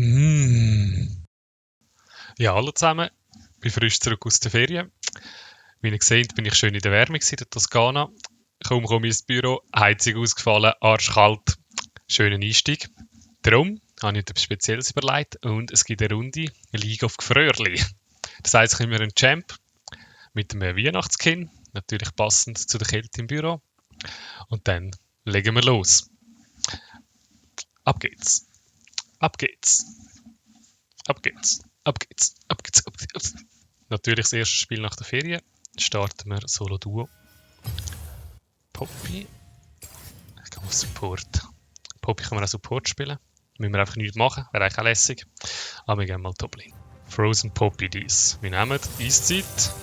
Mm. Ja, hallo zusammen. Ich bin frisch zurück aus der Ferien. Wie ihr seht, bin ich schön in der Wärme in der Toskana. Kaum komme ich ins Büro, Heizung ausgefallen, arschkalt. Schönen Einstieg. Darum habe ich etwas Spezielles überlegt und es gibt eine Runde League of Gefröhrli. Das heisst, ich habe mir einen Champ mit einem Weihnachtsskin, natürlich passend zu der Kälte im Büro. Und dann legen wir los. Ab geht's. Ab geht's. Ab geht's. Ab geht's. Ab geht's. Ab geht's. Natürlich das erste Spiel nach der Ferien. Starten wir Solo-Duo. Poppy. Ich gehe auf Support. Poppy kann man auch Support spielen. Müssen wir einfach nichts machen. Wäre eigentlich auch lässig. Aber wir gehen mal Top-Lane. Frozen Poppy dies. Wir nehmen Eiszeit.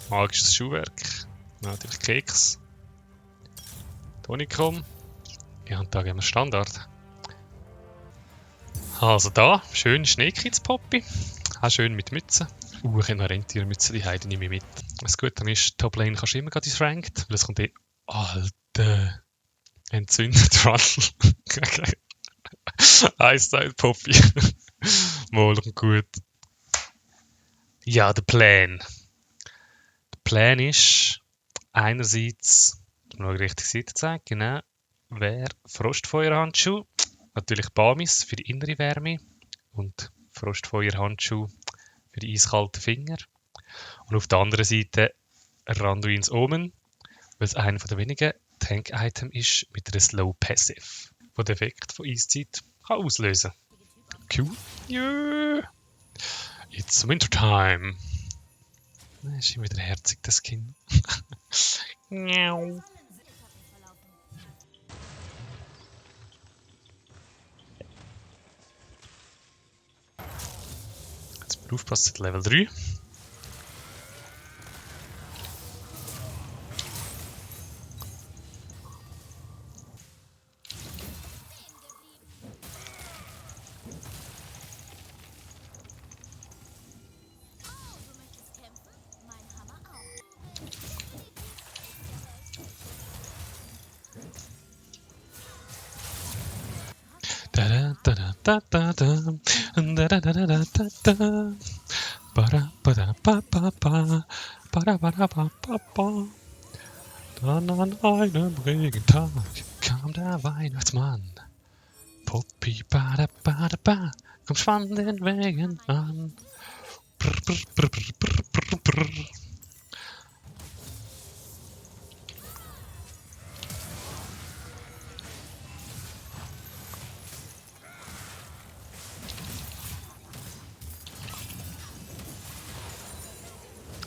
Magisches Schuhwerk. Natürlich Keks. Tonicum. Ja, und da gehen wir Standard. Also da, schön Schneekitz Poppy. Auch schön mit Mütze. Ich habe noch Rentiermütze, die Heide nehme ich mit. Das Gute ist, Top-Lane kannst du immer gerade ins Ranked, weil es kommt Alter, entzündet Run. Okay. Eistyle Poppy. Wohl und gut. Ja, der Plan. Der Plan ist, einerseits, noch die richtige Seite zeigen, genau, wäre Frostfeuerhandschuh. Natürlich Bamis für die innere Wärme und Frostfeuerhandschuh für die eiskalten Finger. Und auf der anderen Seite Randuins Omen, weil es einer der wenigen Tank-Items ist mit einer Slow Passive, der den Effekt von Eiszeit kann auslösen kann. Cool. Yeah. It's Wintertime. Ist immer wieder herzig, das Kind. Miau. Jetzt mal aufpassen, Level 3. Dann an einem Regentag kam der Weihnachtsmann. Poppy, bada, bada, ba, komm schwand den Wegen an. Brr, brr, brr, brr, brr, brr.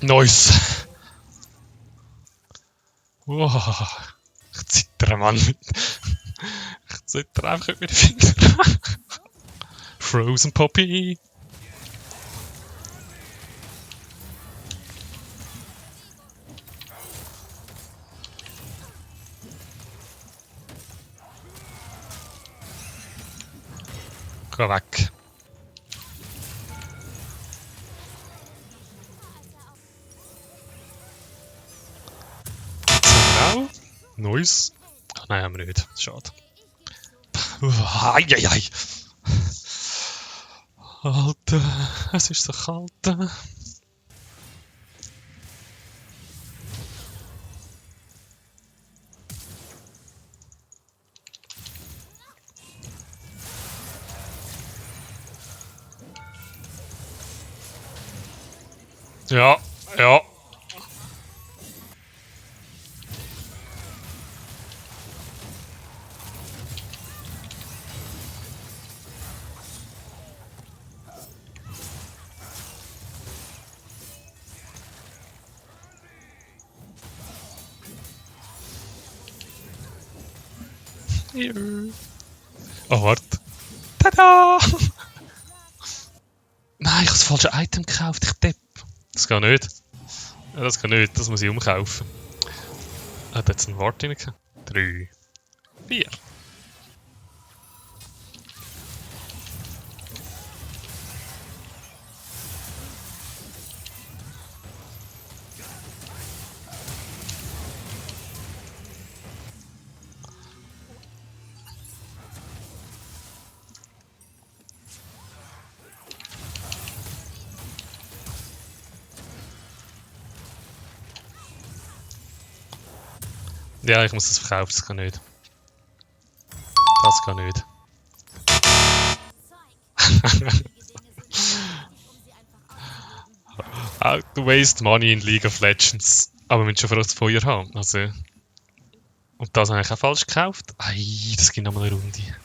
Nice! Wow, ich zittere, Mann. Ich zittere einfach mit den Fingern. Frozen Poppy! Geh weg. Genau. Nice. Ach, nein, haben wir nicht. Schade. Eieiei. Alter, es ist so kalt. Ja, ja. Oh, warte. Tada! Nein, ich habe das falsche Item gekauft. Ich depp. Das geht nicht. Ja, das geht nicht. Das muss ich umkaufen. Hat jetzt ein Wort drin? 3, 4. Ja, ich muss das verkaufen, das kann nicht. Das kann nicht. Du waste money in League of Legends. Aber wir müssen schon für das Feuer haben. Also. Und das habe ich auch falsch gekauft. Ei, das gibt nochmal eine Runde.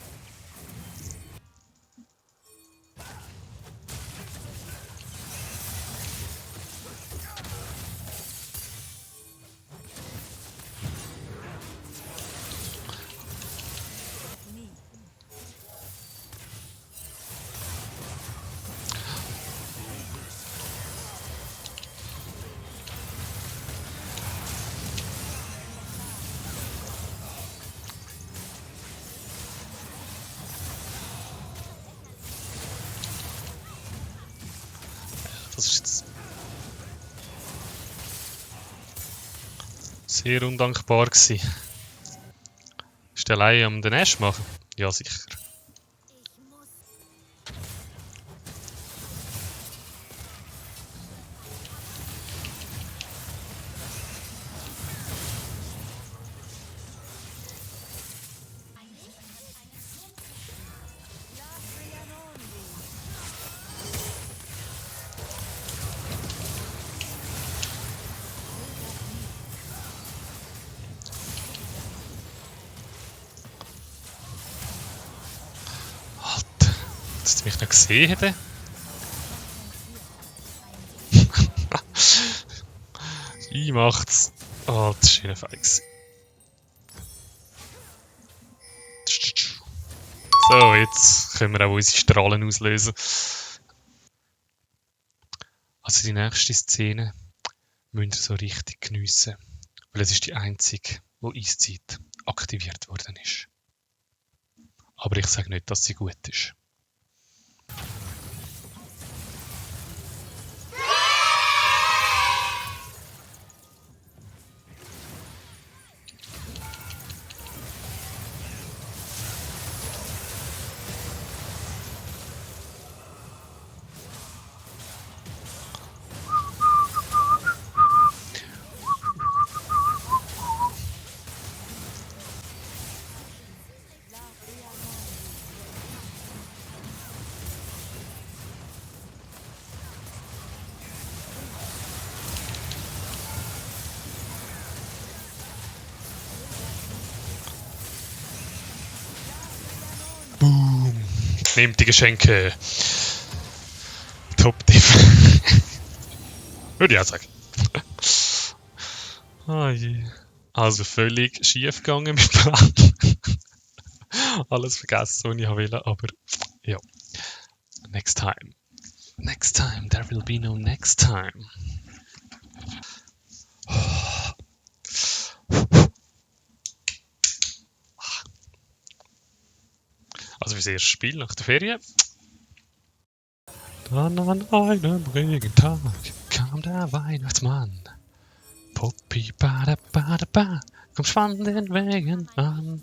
Das ist jetzt sehr undankbar gewesen. Ist der allein am den Ash machen? Ja, sicher. Alter, dass du mich noch gesehen hätte. Ich macht's. Oh, das ist schön feig. So, jetzt können wir auch unsere Strahlen auslösen. Also die nächste Szene müsst ihr so richtig geniessen. Weil es ist die einzige, wo Eiszeit aktiviert worden ist. Aber ich sage nicht, dass sie gut ist. Boom. Nehmt die Geschenke. Top-Tipp. Würde ich auch sagen. Oh je. Also völlig schief gegangen mit Plan. Alles vergessen, was ich wollte, aber ja. Next time. Next time. There will be no next time. Also fürs erste Spiel nach der Ferien. Dann an einem Regentag kam der Weihnachtsmann. Poppy, bada, bada, ba, komm spannend den Wegen an.